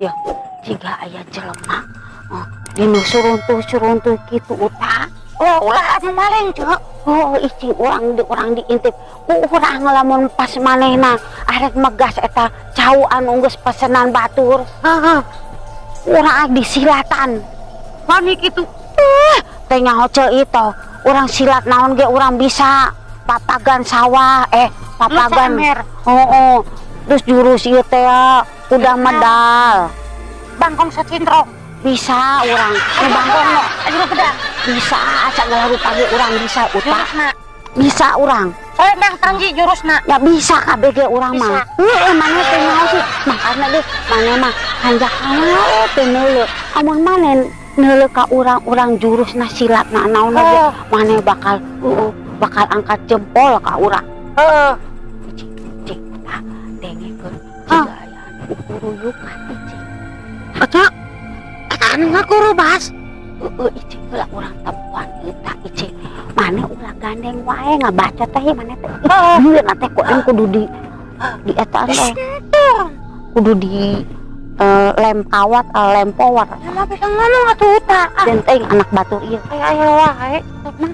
Ya, jiga aya jelema. Oh, dinu suruntuh-suruntuh kitu, Uta. Oh, ulah anu maling, Ceu. Oh, icing urang di urang diintip. Ku urang lamun pas manehna arek megas eta cau anu geus pesenan batur. Heeh. Urang disilatan. Wani kitu. Teh nyaho Ceu itu. Urang silat naon ge urang bisa. Papagan sawah, papagan. Lu. Oh. Terus jurus ieu teh ya, kuda medal. Bangkong sacintrong. Bisa urang. Nu bangkong no. Aduh, pedang. Bisa segala rupa ge urang bisa, Uta. Jurusna. Bisa urang. Selendang tangji jurusna. Ya bisa kabeh ge urang mah. Heeh, maneh teh nyaho sih. Makana deh maneh mah hanjakal teh neuleu. Amun maneh neuleu ka urang-urang jurusna silatna naon ge, maneh bakal heeh, bakal angkat jempol ka urang. Heeh. Cing, cing, Uta, dengekeun jiga aya anu kuruyukan, icing. Atuh, eta anu ngakurubas. Heeh, icing heula urang temuan eta, icing. Maneh ulah gandeng wae ngabaca teh maneh teh. Ieu na teh ku aing kudu di eta teh. Kudu di lem kawat, lem power. Emang bisa ngomong atuh, Uta. Ah. Dan teuing anak batur ieu. Aya aya wae mah.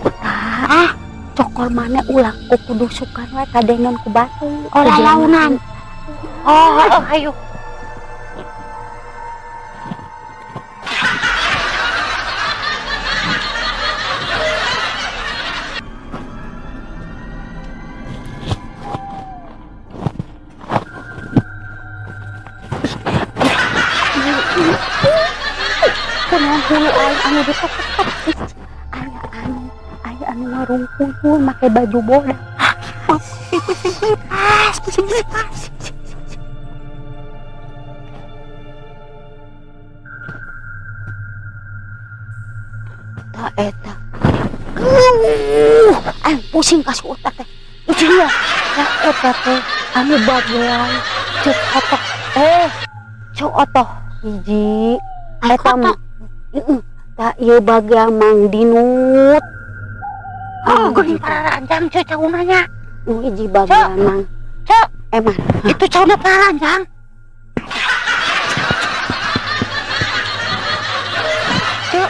Uta, ah, cokor maneh ulah ku kudu sukan wae kadengeun ku batu. Oh, lalaunan. Oh, heeh, hayu. Kunaon hulu aing anu ditetep? Aya anu, aya anu ngarungkuyun make baju bodas. Ah, pusing lepas, pusing lepas. Ta eta. Aing pusing ka si Uta teh. Icing ya. Ya eta teh anu bagean cek otok. Cek otoh hiji. Eta mah heeh, tah ieu bagian Mang Dinut. Oh, geuning pararanjang ceu cauna nya. Nu hiji bagian Mang. Ceu. Emang. Itu cauna pararanjang. Ceu.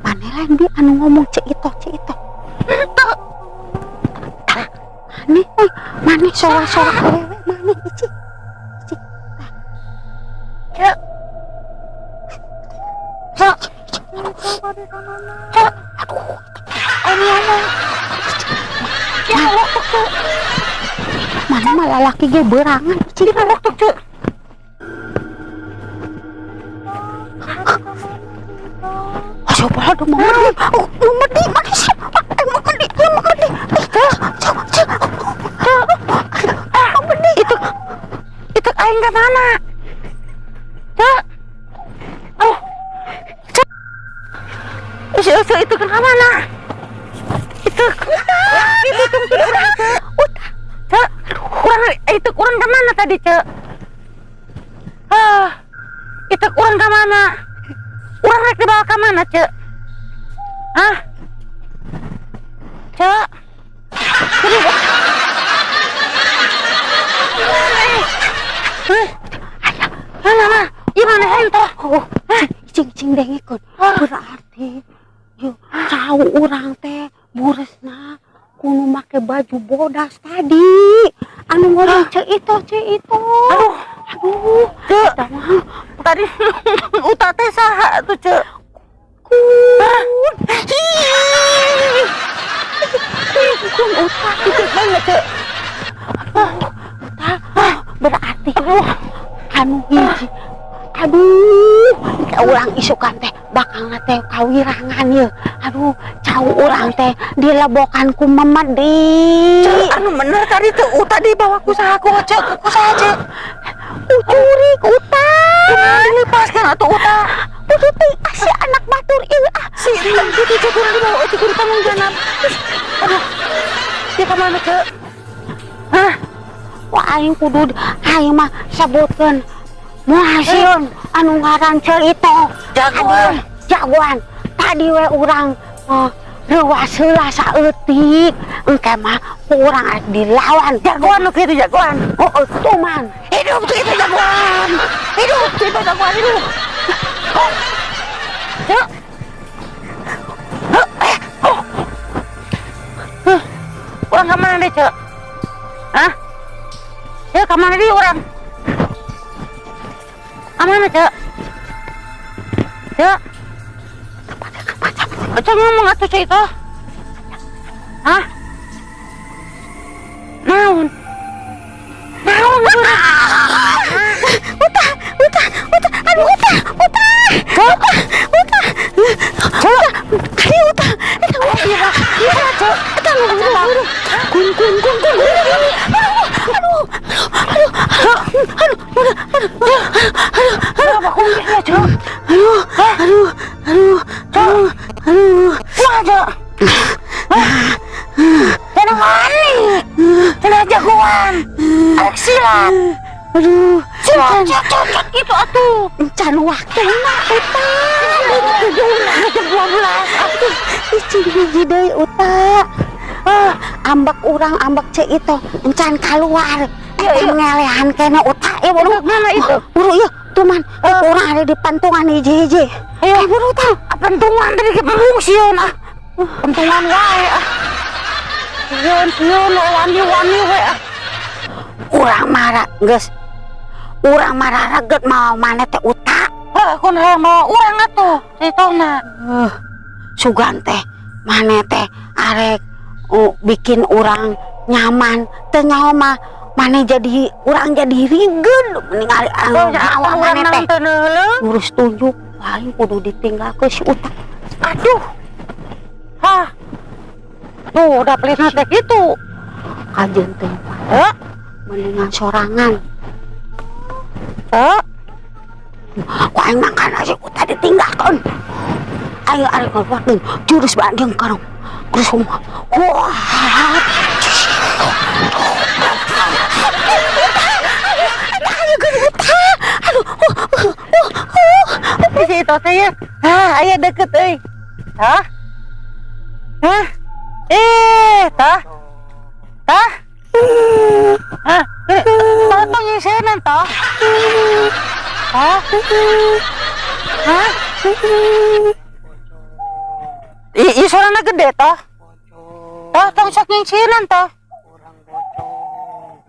Maneh lain bi anu ngomong Ceu Itoh, Ceu Itoh. Henteu. Tah, maneh euy, maneh sora-sora awewe maneh ici. Ici. Tah. Ceu. Ceu. Ceu. Aduh. Aing ngomong. Ya Allah, Ceu. Mana mah lalaki ge berangan ici. Di mana tuh, Ceu? Aduh, mau medi, oh, mau medi, medi, mau medi, mau medi, Ceu, ceu, ceu, Ceu. Mau medi. Itu aing ke mana? Ceu. Aduh. Ceu. Ceu, itu ke mana? Itu, itu tuh urang, Ceu. Udah. Ceu, urang itu urang ke mana tadi, Ceu? Ah, itu urang ke mana? Urang rek dibawa ke mana, Ceu? Hah? Ceu? Jadi, Ayah, mana, mana? Gimana ente? Oh, cing, cing dengekeun. Berarti yo cau urang teh buresna kudu make baju bodas tadi. Anu ngomong Ceu Itoh, Ceu Itoh. Aduh. Aduh. Ceu. Eta mah. Tadi Uta teh saha tuh, Ceu? Kun. Kun Uta. Itu mana, Ceu? Aduh, Uta. Berarti anu hiji. Aduh, urang isukan teh bakal teh kawirangan ye. Aduh, cau urang teh dilebokan ku memedi. Ceu, anu bener tadi tuh Uta dibawa ku saha ku, Ceu? Ku saha, Ceu? Ku curi, ku Uta. Kumaha dilepaskan atuh Uta? Kudu teh si anak batur ieu ah. Si enteng kitu Ceu kudu dibawa Ceu kudu tanggung jawab. Aduh. Dia ka mana, Ceu? Hah? Wah, aing kudu aing mah sebutkeun muhasion anu ngaran Ceu Itoh. Jagoan. Jagoan. Tadi we urang Reuwas heula saeutik. Engke mah ku urang arek dilawan. Jagoan nu kitu, jagoan. Oh, tuman. Hidup tuh itu jagoan. Hidup tuh itu jagoan, hidup. Oh. Cek. Huh, eh, oh. Huh. Urang ka mana deh, Cek? Hah? Cek, ka mana deui urang? Ka mana, Cek? Cek? Cek ngomong atuh, Cek itu. Hah? Naon? Naon urang? Uta, uta, uta, aduh, uta, uta, uta, uta, uta, aduh, uta, uta, Iya, iya, Cek. Uta, aduh, aduh, kun, kun, kun, kun, aduh, aduh, aduh, aduh, aduh, aduh, aduh, Aduh, apa kuncinya, Cek? Aduh, aduh, aduh, aduh, aduh. Kumaha, Cek? Hah? Cenah wani. Cenah jagoan. Arek silat. Aduh, Silat, cek, cek, cek gitu atuh. Encan waktuna, uta. Jam 12 atuh. Icing hiji deui, uta. Ah, ambek urang, ambek Ceu Itoh encan keluar. Iya, Eta iya. ngelehan kene, uta. Ya buru. Mana itu? Buru ieu, tuman. Urang ada di pantungan hiji-hiji. Ayo. Eh, buru tah. Ah, pentungan tadi ke sieun ah. Pentungan wae ah. Sieun, sieun, wani wani we ah. Urang marah, geus. Urang marah reget mau mana teh, uta. Heh, kun hayang bawa urang atuh, ceritana. Sugan teh mana teh arek bikin urang nyaman, teu nyaho mah mana jadi urang jadi rigeun ningali Oh, nyawa urang mana teh. teu neuleuh. Ngurus tunjuk aing kudu ditinggalkeun si uta. Aduh. Hah. Tuh, udah pelitna teh kitu. Kajeun teh Heh, mendingan sorangan. Heh. Ku aing makan si uta ditinggalkeun. Aing arek ngeluarkeun jurus bandeng karung. Terus wah. Aduh, Si itu teh ya. Hah, aya deket euy. Hah? Hah? Eh, tah. Tah. Hah? Tah tong nyingsenan toh. Hah? Hah? Ih, suarana gede toh. Toh, tong sok nyingsieunan toh.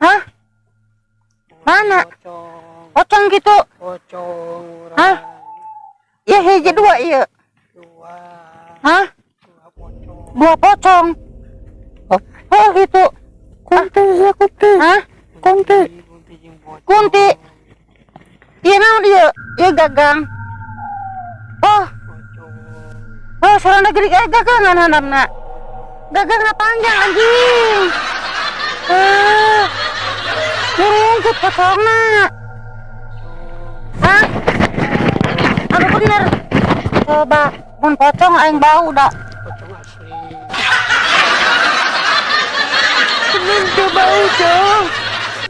Hah? Mana? Pocong gitu. Pocong. Hah? Ya hiji dua iya. Dua. Hah? Dua pocong. Dua pocong. Oh, gitu. Kunti ya, kunti. Hah? Kunti. Kunti jeung pocong. Kunti. Iya naon ieu? Ieu gagang. Oh, Pocong. Oh, suarana gede eh gagangan handapna. Gagangna panjang anjing. Eh. Ngurungkut pocongna. Hah? Anu bener. Coba mun pocong aing bau da. Pocong asli. Bener bau dong.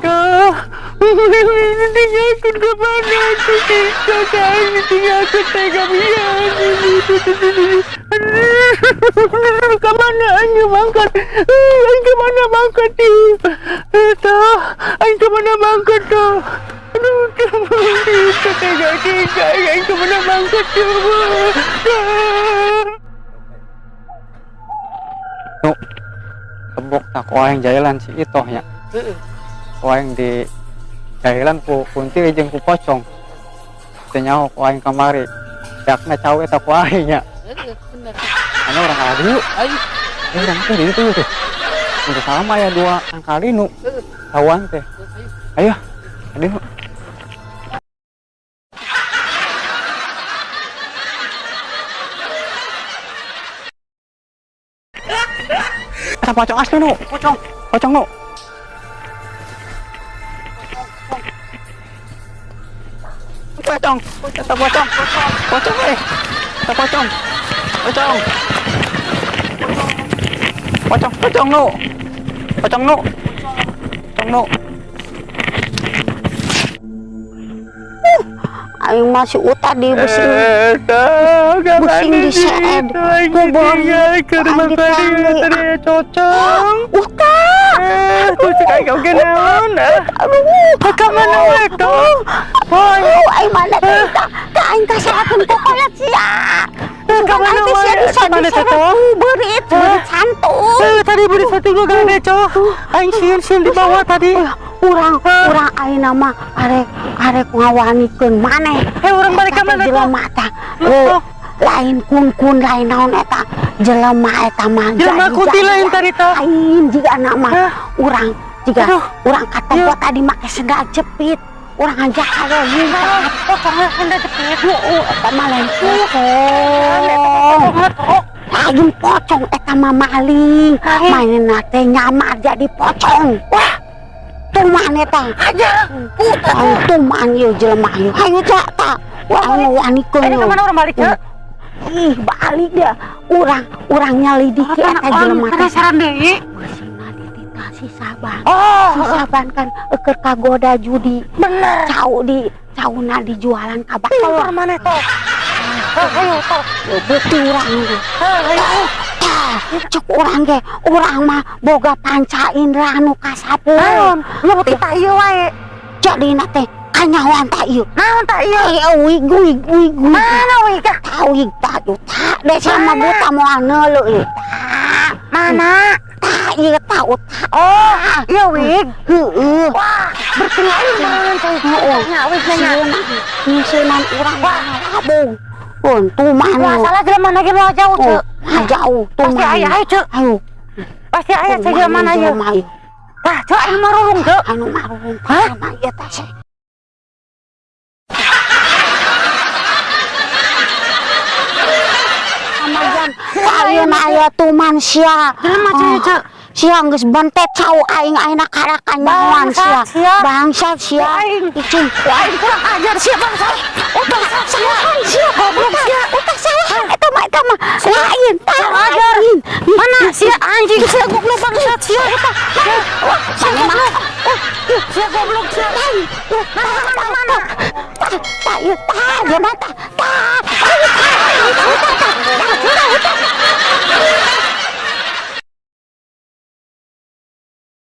Tuh. Ditinggalkan ke mana? Ditinggalkan, ditinggalkan tega Kemana aing mangkat? Aing kemana mangkat tuh? Tuh, aing kemana mangkat tuh? Aduh, tega tega, aing kemana mangkat tuh? Nu tebok tak ku aing jalan si Itoh nya. Ku aing di jalan ku kunti jeung ku pocong. Teu nyaho ku aing kamari. Dakna cawe eta ku aing nya. Heeh, bener. Anu urang kalah dieu. Ayo. Eh, urang teh di ditu tuh. Untuk sama ya dua kali nu tahuan teh. Ayo. Aduh. Eta pocong asli nu. Pocong. Pocong nu. Pocong. Eta pocong. Pocong eh. Eta pocong. Pocong. Pocong, pocong nu. Pocong nu. Pocong nu. Aing mah si Uta di busing. Busing diseed. Ku beurit. Ku aing ditanggi. Cocok. Uta. Tuh cek aing oge naon. Aduh. Ka mana we tuh? Aduh, aing mana teh tah. Tah aing kasakeun kokolot sia. Ka mana Aing teh sia wae? bisa Mana teh, diseret Toh? ku beurit, beurit santung. Eh, tadi beri satu gua gede, Cok. Aing sieun-sieun di bawah tadi. Urang, urang ayeuna mah arek arek ngawanikeun maneh. Eh, urang balik ka mana, Toh? Jelema tah. Eh, lain kun-kun lain naon eta jelema eta mah. Jelema jadi kunti lain jadian. tadi, Toh. Lain jiga nama Hah? urang jiga Aduh. urang katempo tadi make sendal jepit. Urang ngajak kawe ngumpet. Pocongnya sendal jepit. Heeh, eta mah lain pocong. Lain pocong eta mah maling. Mainna teh nyamar jadi pocong. Wah. Tuman eta. Aja. Ayo tuman ieu jelema ieu. Hayu cak ta. Urang ngawanikeun Ini ieu. kemana urang balik, Cek? Ih, balik dia. Urang urang nyelidiki eta jelema teh. Penasaran deui. Beusina dititah si Saban. Oh, Si Saban kan eukeur kagoda judi. Bener. Cau di cauna dijualan ka Pintar batur. mana toh? Ayo toh. Bukti urang ge. Ayo. Tah, cek urang ge, urang mah boga panca indera nu kasapul. Naon? Nyebut tah ieu wae. Jadina teh kanyahoan tah ieu. Naon tah ieu? Eh, wig wig wig wig. Mana wig? Tah wig tah ieu tah. Desa mah buta moal neuleuh ieu. Tah. Mana? Tah ieu tah tah. Oh, iya wig. Heeh. Wah, berarti lain banget coy. Heeh. Nya wig nya. Nyeunan urang labung. Pun tuman. Wah, salah jelema lagi mau jauh, Oh, Cek. mah jauh tuman. Pasti aya ayo, Cek. Ayo. Pasti aya cek jelema ieu. Jelema ieu. Tah, Cek anu marurung, Cek. Anu marurung Hah? jelema ieu teh seh. Kamajan, ayeuna aya tuman sia. Jelema cek, Cek. Sia geus bentet cau aing ayeuna karakan nyawan sia. Bangsat sia. Bangsat sia. Aing. Icing. Aing kurang ajar sia bangsa. Oh, bangsa sia. Sia Goblok sia. Utah salahan eta mah lain tah Kurang ajar. lain. Mana sia anjing sia goblok bangsat sia. Wah, Sia mana goblok. Sia goblok sia. Lain. Mana mana mana. Tah, tah, ieu tah, dia mah tah, tah.